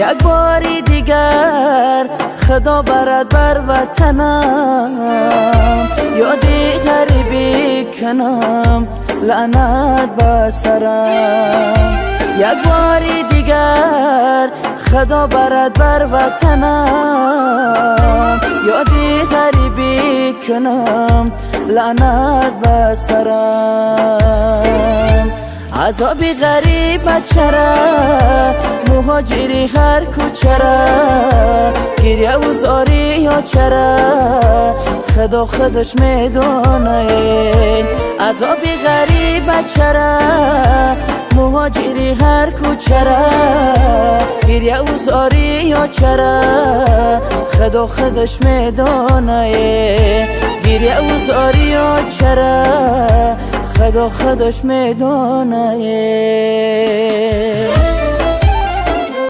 Як бори дигар Худо барад бар ватанам, ёди ғарибӣ кунам лаънат ба сарам. Як бори дигар Худо барад бар ватанам, ёди ғарибӣ кунам лаънат ба сарам. Азоби ғариб бачара, муҳоҷири ҳар кӯчара, гиряву зорӣ ё чара, Худо худаш медонад. Азоби ғариб бачара, муҳоҷири ҳар кӯчара, гиряву зорӣ ё чара, Худо худаш медонад. Гиряву зорӣ ё чара, Худо худаш медонад.